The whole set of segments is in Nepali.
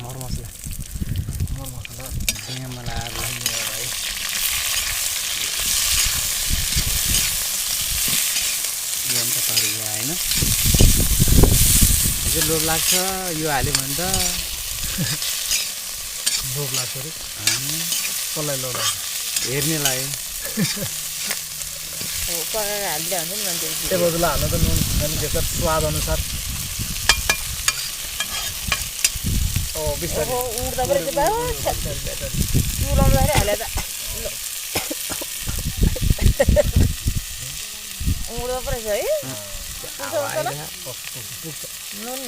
मर मसला यहाँ मलाई लाग्ने भाइ अन्त तरिका होइन अझै लोभ लाग्छ यो हाल्यो भने त लोभ लाग्छ अरे कसलाई लोभ लाग्छ हेर्नेलाई पकाएर हाल्दै हुन्छ नि मान्छे त्यो बदला हाल्न त नुन अनि त्यसको स्वाद अनुसार बिस्तारै उड्दा पनि चुलाउँदाखेरि हाले त उड्दा पो रहेछ है नुन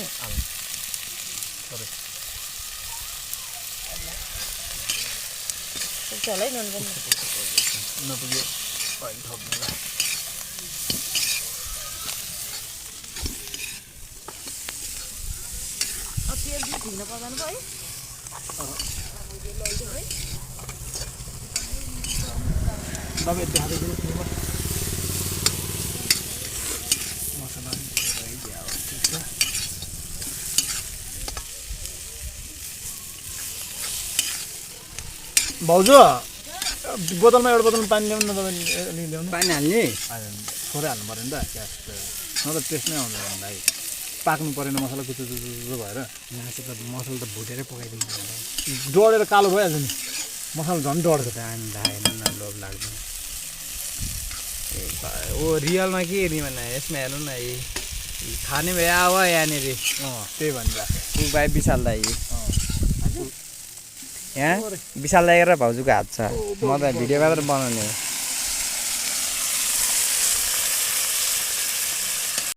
पुग्छ होला है नुन पनि नपुग्यो अहिले थप्नुलाई तेल चाहिँ ठिक नपकाउनु पो है दबाई देखाएको मसला भाउजू बोतलमा एउटा बोतलमा पानी ल्याउनु न तपाईँ ल्याउनु पानी हाल्ने थोरै हाल्नु पऱ्यो नि त ग्यास न त टेस्ट नै आउँदैन भाइ पाक्नु परेन मसला कुचु भएर यहाँ चाहिँ त मसला त भुटेरै पकाइदिनु डढेर कालो भइहाल्छ नि मसला झन् डढ्छ दामी लागेन न लोभ लाग्दैन ओ रियलमा के हेर्ने भन्दा यसमा हेर्नु न खाने भए आव यहाँनिर त्यही भनिरहेको भाइ विशाल दाइ यहाँ विशाल दाइ र भाउजूको हात छ म त भिडियो मात्र बनाउने हो